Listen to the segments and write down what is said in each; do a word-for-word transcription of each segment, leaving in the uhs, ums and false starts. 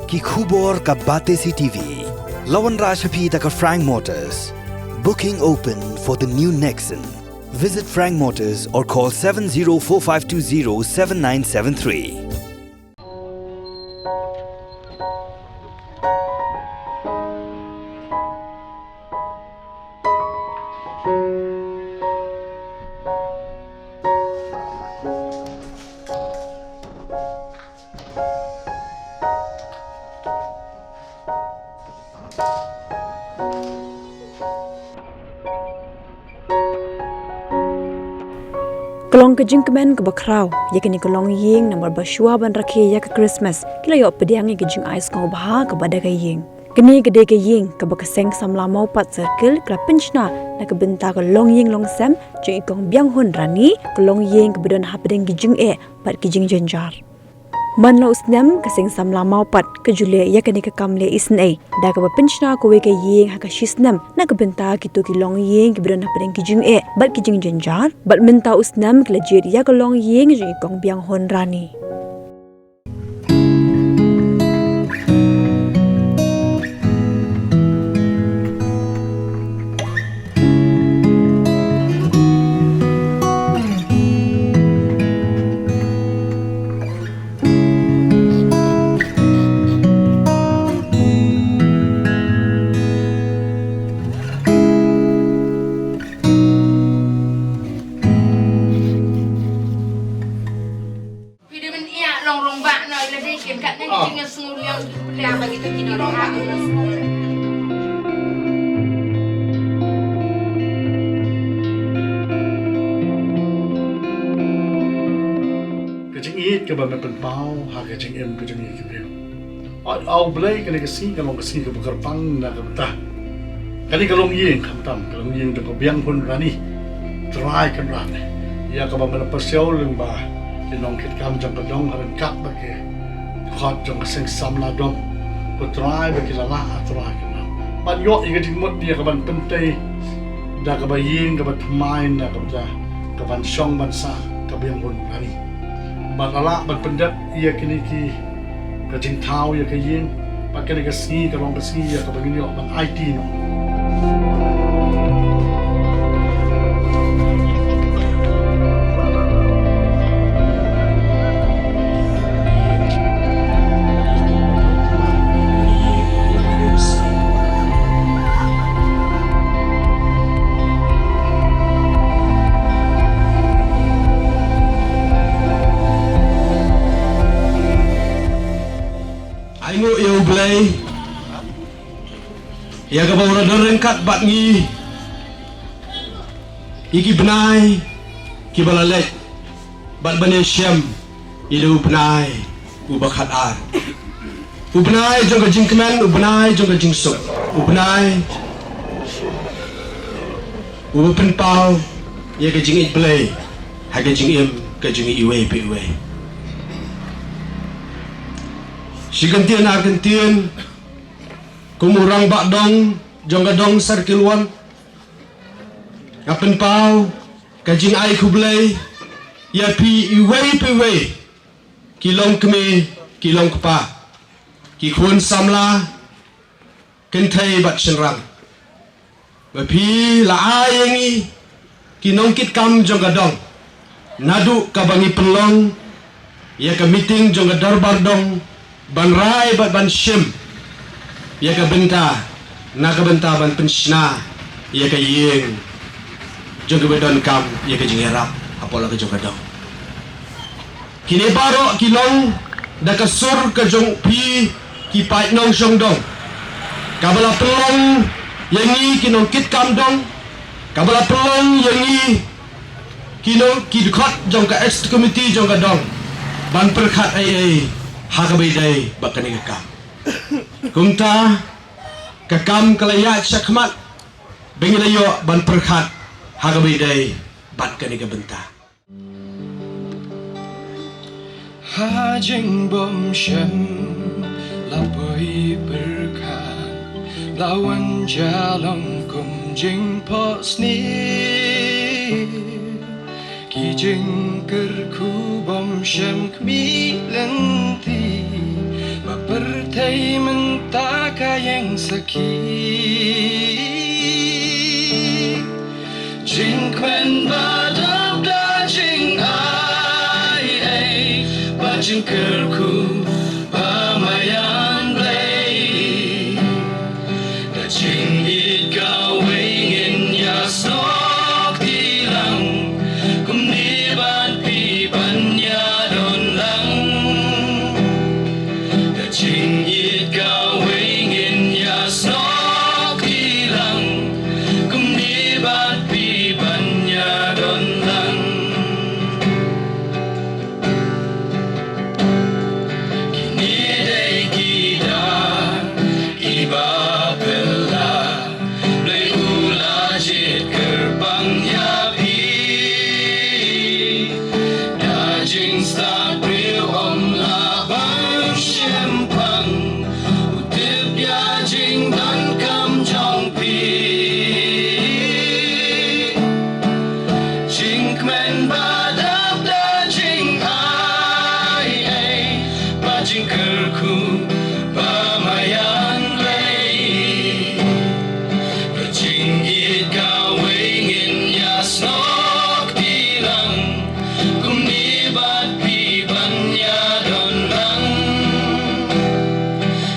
Ki khubor ka Batesi T V. La wanrah sha phi da ka Frank Motors. Booking open for the new Nexon. Visit Frank Motors or call seven zero four five two zero seven nine seven three. Ka long ka jingkmen kaba khraw ïa kane ka longïing namar ba shuwa ban rakhe ïa ka Christmas ki la ïoh pdiang ïa ka jingai sngewbha kaba da ka ïing. Kane ka dei ka ïing kaba ka Seng Samla Mawpat Circle ka la pynshna na ka bynta ka longïing longsem jong i Kong Bianghun Rani, ka longïing kaba don hapdeng ki jingeh bad ki jingjynjar. Man la u snem ka Seng Samla Mawpat ka ju leh ïa kane ka kam leh isynei da kaba pynshna kawei ka ïing ha ka shi snem na ka bynta kito ki longïing kiba don hapdeng ki jingeh bad ki jingjynjar, bad mynta u snem ka la jied ïa ka longïing jong i Kong Bianghun Rani. Phi dei ban ïa long rangbah noh, ïa la dei kin kat ne. Ah. Ki jingïasngew liang ki pynlong bad kita ki dei rangbah. Ka jingïeit kaba me pynpaw ha ka jingim ka jong ngi ki briew. Ïa U Blei, kane ka sngi ka long ka sngi kaba kyrpang na ka bynta kane ka longïing, khamtam ka longïing jong ka Bianghun Rani. Trai Kynrad, ïa kaba me la pyrshah lyngba ki nongkitkam jong ka dong, ha ryngkat bad ki dkhot jong ka Seng Samla Dong. Ko Trai, ba ki la lah, ah Trai Kynrad, ban ïoh ïa ka jingmut ïa kaban pyntei da kaba ïing kaba thymmai na ka bynta kaban shong ban sah ka Bianghun Rani. Bad la lah ban pyndep ïa kine ki, ka jingthaw ïa ka ïing, bad kane ka sngi ka long ka sngi ïa kaba ngin ïoh ban aiti noh. Ai nguh ïa U Blei ïa kaba u la don ryngkat bad ngi ïa ki bnai kiba la leit, bad ban ïashem ïa u bnai uba khatar, u bnai jong ka jingkmen, u bnai jong ka jingsuk, u bnai uba pynpaw ïa ka jingïeit Blei ha ka jingim ka jong ngi iwei pa iwei. Shi kyntien ar kyntien, kum u rangbah dong jong ka dong Circle One, nga pynpaw ka jingai khublei ïa phi iwei pa iwei, ki longkmie, ki longkpa, ki khun samla, kynthei bad shynrang, ba phi la ai ïa ngi ki nongkitkam jong ka dong, naduh kaba ngi pynlong ïa ka meeting jong ka dorbar dong, ban rai bad ban shim ïa ka bynta, na ka bynta ban pynshna ïa ka ïing jong kiba donkam ïa ka jingïarap hapoh la ka jong ka dong. Kine baroh ki long da ka sur ka jong phi ki paid nongshong dong, kaba la pynlong ïa ngi ki nongkitkam dong, kaba la pynlong ïa ngi ki nong, ki dkhot jong ka executive committee jong ka dong, ban pyrkhat ei ei ha kaba ïadei bad kane ka kam. Kumta ka kam ka la ïaid shakhmat ba ngi la ïoh ban pyrkhat ha kaba ïadei bad kane ka bynta. Ha jingbymshem la poi pyrkhat, la wan ja long kum jingphohsniew. Ki jingkyrkhu bymshem khmih lynti, ba Pyrthei mynta ka ïeng sakhi. Jingkmen ba dap da jingai ei, ba jingkyrkhu ba maïan Blei. Da jingïeit kawei ngin ïa snoh kti lang, kumne bad phi ban ïa don lang. Da jingïeit kawei ngin ïa snoh kti lang, kumne bad phi ban ïa don lang. Kine dei ki dak kiba phylla, Blei u la jied kyrpang ïa phi. Da jingstad briew ym lah ban shemphang, u tip ïa jingdonkam jong phi. Jingkmen ba dap da jingai ei, ba jingkyrkhu ba maïan Blei. Ka jingïeit kawei ngin ïa snoh kti lang, kumne bad phi ban ïa don lang.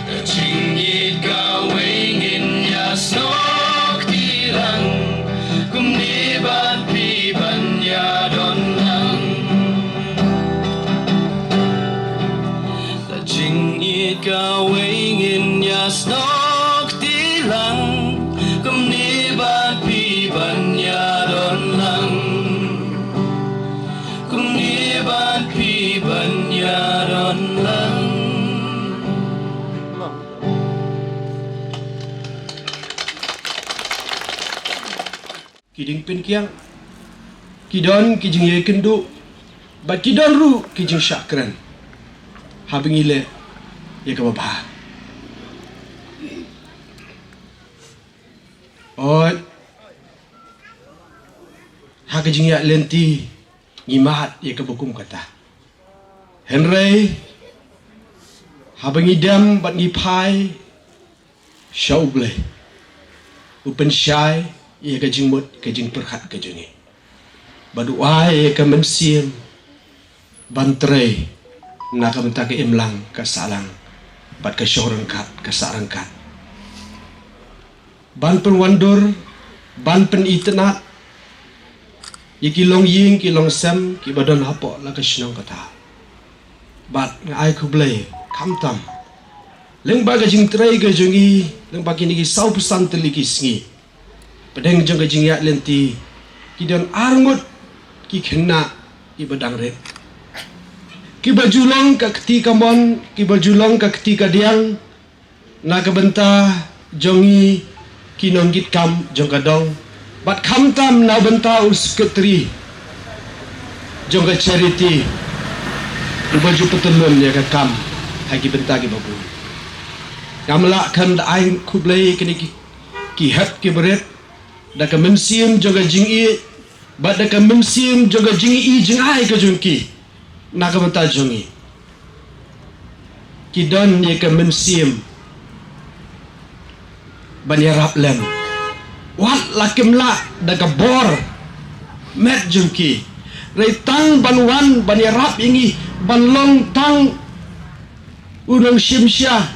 Ka jingïeit kawei ngin ïa snoh kti lang, kumne bad phi ban ïa don lang. Ka jingïeit kawei ngin ïa snoh kti lang, kumne bad phi ban ïa don lang. Kumne bad phi ban ïa don lang. Ki diengpynkiang, ki don ki jingïakynduh, bad ki don ruh ki jingshah kren. Haba ngi leh ïa kaba bha. Oi, ha ka jingïaid lynti ngi mad ïa kaba kum kata. Hynrei haba ngi dem bad ngi phai sha U Blei, u pynshai ïa ka jingmut ka jingpyrkhat ka jong ngi, bad u ai ïa ka mynsiem ban trei na ka bynta ka imlang ka sahlang, bad ka shong ryngkat ka sah ryngkat, ban pynwandur, ban pynitynnad ïa ki longïing ki longsem kiba don hapoh la ka shnong ka thaw. Bad nga ai khublei khamtam lyngba ka jingtrei ka jong ngi lyngba kine ki saw phew san tylli ki sngi. Pdeng jong ka jingïaid lynti ki don arngut ki khynnah kiba dang rit, kiba ju long ka kti kamon, kiba ju long ka kti kadiang na ka bynta jong ngi ki nongïaid kam jong ka dong, bad khamtam na bynta u secretary jong ka charity uba ju pyntylun ïa ka kam ha ki bynta kiba bun. Ngam lah khlem da ai khublei ïa kine ki, ki hep kiba rit, da ka mynsiem jong ka jingïeit bad da ka mynsiem jong ka jingïohi jingaiei ka jong ki na ka bynta jong ngi. Ki don ïa ka mynsiem ban ïarap lem, wat la kim lah da ka bor met jong ki, hynrei tang ban wan ban ïarap ïa ngi, ban long tang u nongshim sha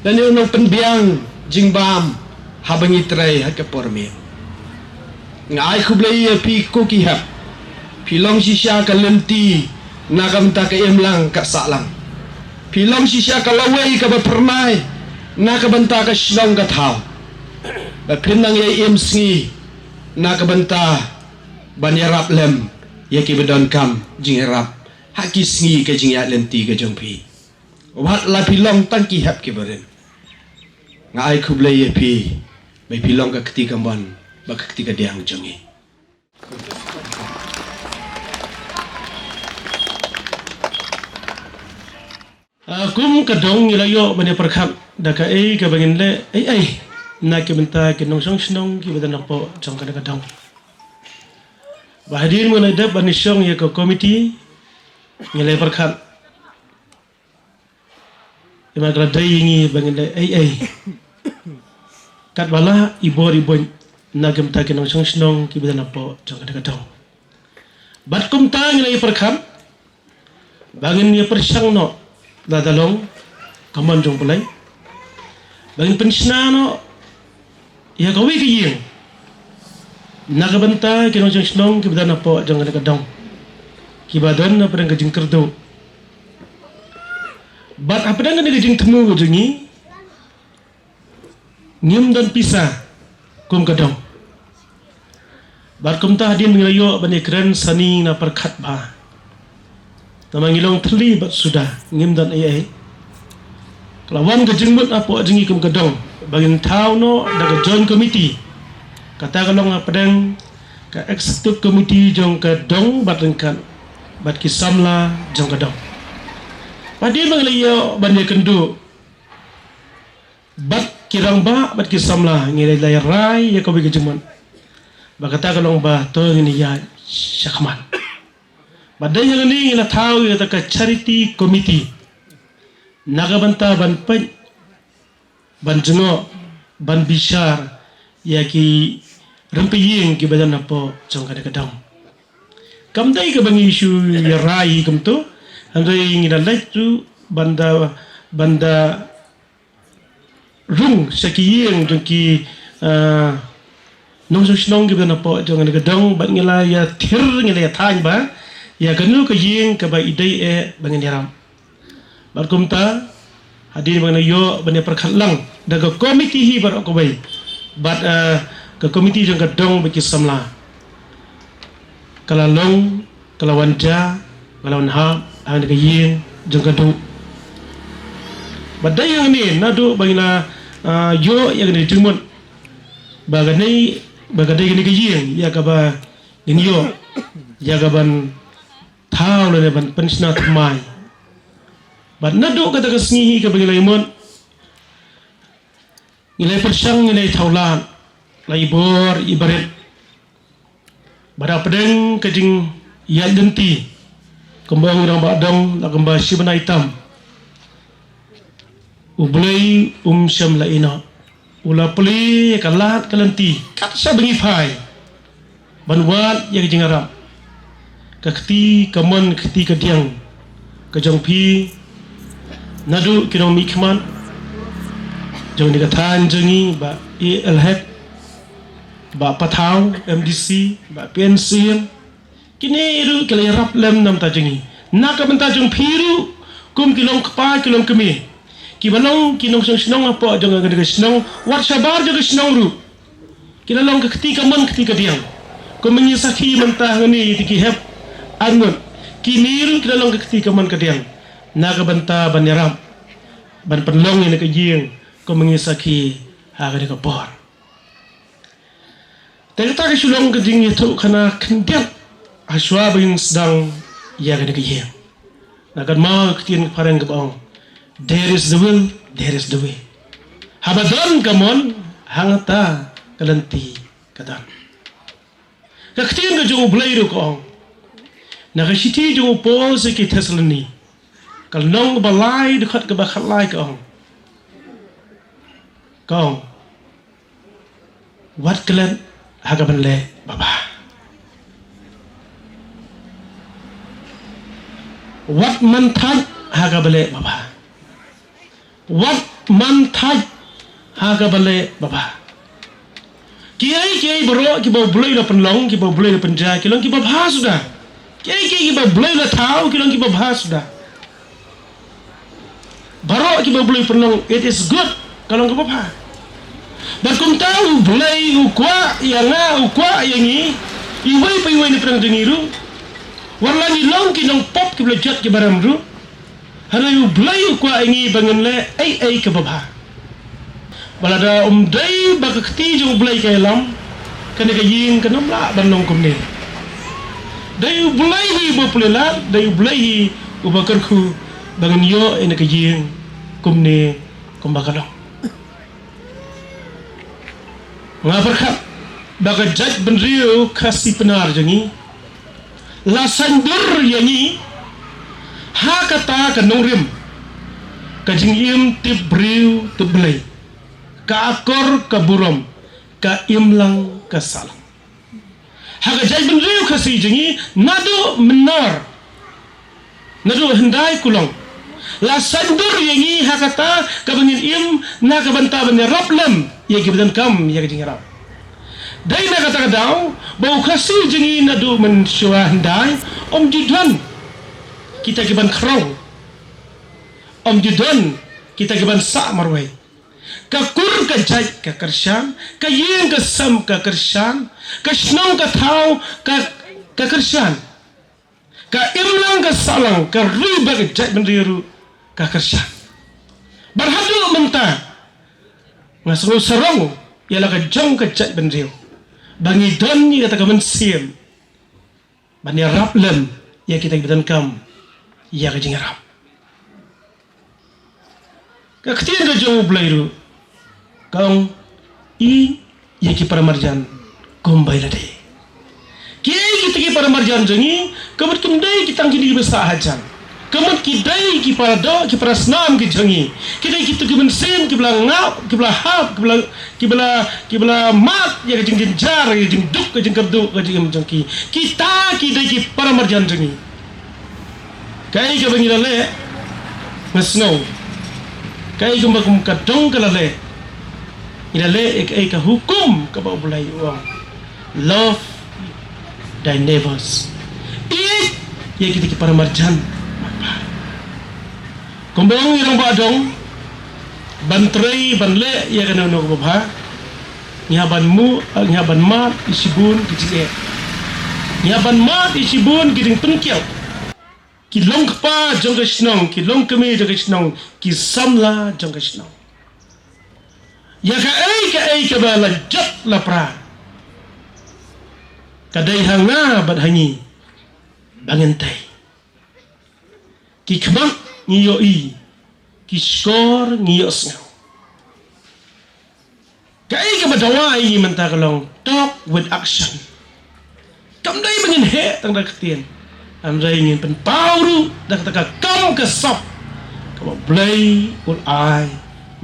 lane u nongpynbiang jingbam haba ngi trei ha ka por miet. Nga ai khublei ïa phi ko ki hep. Phi long shisha ka lynti na ka bynta ka imlang ka sahlang. Phi long shisha ka lawei kaba phyrnai na ka bynta ka shnong ka thaw. Ba phin nang ïai im sngi na ka bynta ban ïarap lem ïa kiba donkam jingïarap ha ki sngi ka jingïaid lynti ka jong phi. Wat la phi long tang ki hep kiba rit, nga ai khublei ïa phi, ba phi long ka kti kamon bad ka kti kadiang jong ngi. Ah, kum ka dong ngi la ïoh ban ïa pyrkhat da kaei kaba ngin leh ei ei na ki bynta ki nongshong shnong kiba don hapoh jong kane ka dong. Ba hadien ba ngi la dep ban ïashong ïa ka komiti, ngi la ïa pyrkhat Ki ma ka la dei ïa ngi ba ngin leh ei ei. Katba lah i bor i buit na ki bynta ki nongshong shnong kiba don hapoh jong kane ka dong. Bad kumta ngi la ïa pyrkhat ba ngin ïa pyrshang noh, lada long ka mon jong U Blei, ba ngin pynshna noh ïa kawei ka ïing na ka bynta ki nongshong shnong kiba don hapoh jong kane ka dong, kiba don hapdeng ka jingkyrduh. Bad hapdeng kane ka jingthmu ka jong ngi, ngim don pisa kum ka dong. Bad kumta hadien ba ngi la ïoh ban ïakren sani, ngi la pyrkhat ba, namar ngi long thylli bad suda, ngim don ei ei. Ka la wan ka jingmut hapoh jong ngi kum ka dong ba ngin thaw noh da ka joint committee, kata ka long hapdeng ka executive committee jong ka dong bad ryngkat bad ki samla jong ka dong. Bad hadien ba ngi la ïoh ban ïakynduh bad ki rangbah bad ki samla, ngi la ïa rai ïa kawei ka jingmut ba kata ka long ba to ngin ïaid shakhmat. Bad dei hangne ngi la thaw ïa kata ka charity committee na ka bynta ban peit, ban jngoh, ban bishar ïa ki rympei ïing kiba don hapoh jong kane ka dong. Kam dei kaba ngi shu ïa rai kumto, hynrei ngi la leit ruh ban da, ban da rung sha ki ïing jong ki, ah, nongshong shnong kiba don hapoh jong kane ka dong, bad ngi la ïa thir, ngi la ïa thaiñ ba ïa kano ka ïing kaba i dei eh ba ngin ïarap. Bad kumta hadien ba ngi la ïoh ban ïa pyrkhat lang da ka committee hi baroh kawei bad, ah, ka committee jong ka dong bad ki samla, ka la long, ka la wan jia, ka la wan hap ha kane ka ïing jong ka duh. Bad dei hangne naduh ba ngi la, ah, ïoh ïa kane ka jingmut ba kane, ba ka dei kane ka ïing ïa kaba ngin ïoh ïa ka ban thaw lane ban pynshna thymmai. Bad naduh kata ka sngi hi kaba ngi la ïamut, ngi la ïa pyrshang, ngi la ïa thaw lad la i bor i barit. Bad hapdeng ka jingïaid lynti, kumba ong u rangbah dong, la kumba shi bnai tam, U Blei um shym la ïehnoh. U la plie ïa ka lad ka lynti kat shaba ngi phai ban wad ïa ka jingïarap. Ka kti kamon, ka kti kadiang ka jong phi, naduh ki nongmihkhmat jong kane ka thaiñ jong ngi, Bah A L Hek, Bah Pathaw, M D C, Bah P N Syiem, kine ruh ki la ïarap lem na bynta jong ngi, na ka bynta jong phi ruh, kum ki long kpa ki long kmie kiba long ki nongshong shnong hapoh jong kane ka shnong, wat shabar jong ka shnong ruh, ki la long ka kti kamon kti kadiang. Kum ngi sakhi mynta hangne ïa ki hep arngut, kine ruh ki la long ka kti kamon kadiang na ka bynta ban ïarap, ban pynlong ïa kane ka ïing, kum ngi sakhi ha kane ka por. Te kata ka shu long ka jingïathuhkhana khyndiat hashwa ba ngin sdang ïa kane ka ïing. Na ka ma ka ktien ka phareng kaba ong, "There is the will, there is the way." Haba don ka mon, hangta ka lynti ka don. Ka ktien ka jong U Blei ruh ka ong, na ka shithi jong u Paul sha ki Thessaloni, ka lynnong kaba lai, dkhot kaba khatlai, ka ong, ka ong, "Wat klet ha kaban leh babha. Wat man thait ha kaba leh babha. Wat man thait ha kaba leh babha." Kiei kiei baroh kiba U Blei u la pynlong, kiba U Blei u la pynjah, ki long kiba bha suda. Kiei kiei kiba U Blei u la thaw, ki long kiba bha suda. Baroh kiba U Blei u pynlong, it is good, ka long kaba bha. Bad kumta U Blei u kwah ïa nga, u kwah ïa ngi, iwei pa iwei na pdeng jong ngi ruh, wat la ngi long ki nongpop kiba la jot kiba rem ruh, hynrei U Blei u kwah ïa ngi ba ngin leh ei ei kaba bha. Ba lada ym dei ba ka kti jong U Blei ka ïalam, kane ka ïing kan ym lah ban long kumne. Dei U Blei hi uba plie lad, dei U Blei hi uba kyrkhu ba ngin ïoh ïa kane ka ïing kumne kumba ka long. Nga pyrkhat ba ka jaitbynriew Khasi Pnar jong ngi la saiñdur ïa ngi ha kata ka nongrim, Ka jingim tip briew tip Blei, ka akor ka burom, ka imlang ka sahlang. Ha ka jaitbynriew Khasi jong ngi naduh mynnar, naduh hyndai kulong, la saiñdur ïa ngi ha kata kaba ngin im na ka bynta ban ïarap lem ïa kiba donkam ïa ka jingïarap. Dei na kata ka daw ba u Khasi jong ngi naduh mynshuwa hyndai um ju don kita kiban khraw, um ju don kita kiban sah marwei. Ka kur ka jait ka kyrshan, ka ïing ka sem ka kyrshan, ka shnong ka thaw ka, ka kyrshan, ka imlang ka sahlang, ka ri bad ka jaitbynriew ruh ka kyrshan. Bad haduh mynta nga sngew sarong ïa la ka jong ka jaitbynriew ba ngi don ïa kata ka mynsiem ban ïarap lem ïa kita kiba donkam ïa ka jingïarap. Ka ktien ka jong U Blei ruh ka ong, ïeit ïa ki paramarjan kumba ïa lade. Kiei kita ki paramarjan jong ngi? Ka mut kim dei ki tang kine kiba sah hajan. Ka mut ki dei ki para doh, ki para snam ki jong ngi. Ki dei kito ki mynsiem kiba la ngap, kiba la hap, kiba la, kiba la, kiba la mad ïa ka jingjynjar, ïa ka jingduk, ka jingkyrduh, ka jingim jong ki. Kita ki dei ki paramarjan jong ngi. Kaei kaba ngi la leh, nga sngew, kaei kaba kum ka dong ka la leh, ngi la leh ïa kaei ka hukum kaba U Blei u ong, love thy neighbors. Ïeit ïa kita ki paramarjan. Kumba ong i Rangbah Dong, ban trei ban leh ïa kano kano kaba bha, ngi hap ban mu, ngi hap ban mad ïa shibun ki jingeh, ngi hap ban mad ïa shibun ki jingpynkhiah. Ki long kpa jong ka shnong, ki long kmie jong ka shnong, ki samla jong ka shnong. Ïa kaei kaei kaba la jot la pra, ka dei ha nga bad ha ngi ba ngin tei. Ki khmat ngi ïohi, ki shkor ngi ïohsngew. Kaei kaba dawa ïa ngi mynta ka long talk with action. Kam dei ba ngin heh tang da ka ktien, hynrei ngin pynpaw ruh da kata ka kam ka sap kaba U Blei u la ai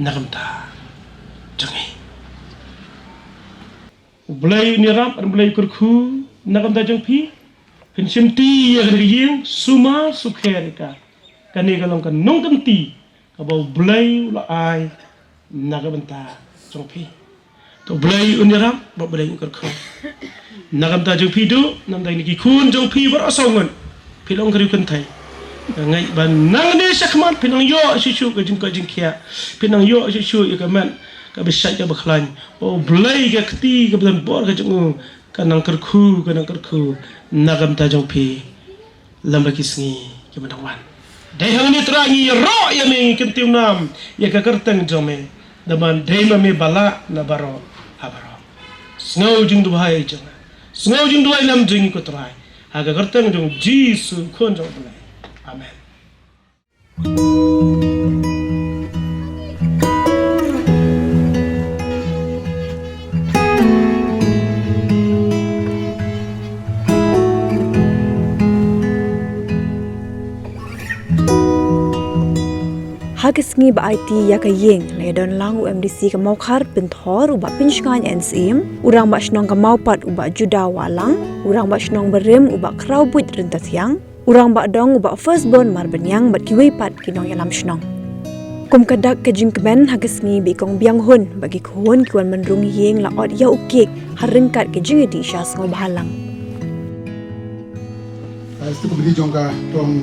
na ka bynta jong ngi. U Blei un ïarap, U Blei u kyrkhu na ka bynta jong phi. Phin shimti ïa kane ka ïing sumar sukher ïa ka. Kane ka long ka nongkynti kaba U Blei u la ai na ka bynta jong phi. To U Blei un ïarap, ba U Blei un kyrkhu na ka bynta jong phi, duh na ka bynta kine ki khun jong phi baroh saw ngut. Phi long ka riew kynthei. Nga ngeit ba nangne shakhmat phin nang ïoh shuh shuh ka jingkoit jingkhiah, phin nang ïoh shuh shuh ïa ka met kaba shait kaba khlaiñ. Ba U Blei ka kti kaba donbor ka jong u kan nang kyrkhu, kan nang kyrkhu na ka bynta jong phi lem bad ki sngi kiba dang wan. Dei hangne Trai ngi ïaroh ïa me, ngi kyntiew nam ïa ka kyrteng jong me, namar dei ma me ba lah na baroh ha baroh. Sngew jingduwai jong nga, sngew jingduwai nam jong ngi ko Trai, ha ka kyrteng jong U Jisu, Khun jong U Blei. Amen. Ha ka sngi ba aiti ïa ka ïing, la ïadon lang u M D C ka Mawkhar Pynthor, u Bah Pynshngaiñ N Syiem, u Rangbah Shnong ka Mawpat u Bah Juda Wahlang, u Rangbah Shnong barim u Bah Khrawbuit Ryntathiang, u Rangbah Dong u Bah Firstborn Marbaniang bad kiwei pat ki nongïalam shnong. Kum ka dak ka jingkmen, ha ka sngi ba i Kong Bianghun bad ki khun ki wan ban rung ïing la ot ïa u kek ha ryngkat ka jingïadih sha sngewbhalang. Ka stu committee jong ka dong,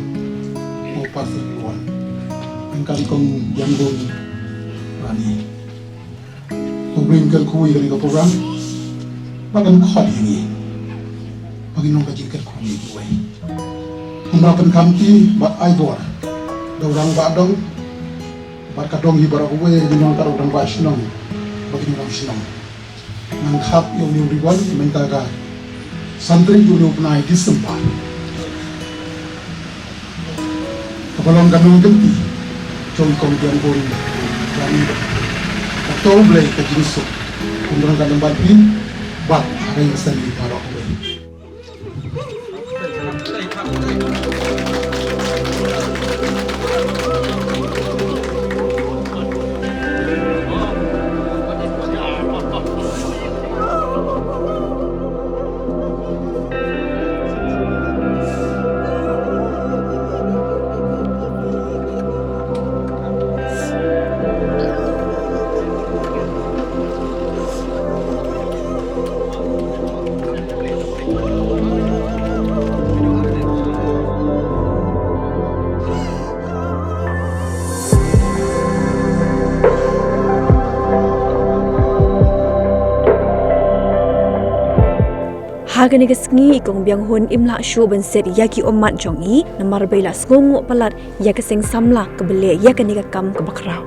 u pastor ki wan, angkan Kong Bianghun Rani. Ko bring kyrkhu ïa kane ka program ba kan khot ïa ngi ba ngin long ka jingkyrkhu ïa kiwei. Kumba pynkham ki bad ai bor da u Rangbah Dong bad ka dong hi baroh kawei, ngin long ka u Rangbah Shnong ba ngin long shnong. Ngan khap ïa u ribbon mynta ka san tarik u bnai December. Kaba long ka nongkynti jong i Kong Bianghun Rani. Ka to U Blei ka jingsuk, kum don ka lem bad phi bad ha ka ïing sani baroh kawei. Ha kane ka sngi i Kong Bianghun im lah shuh ban set ïa ki ummat jong i namar ba i la sngewnguh palat ïa ka seng samla kaba leh ïa kane ka kam kaba khraw.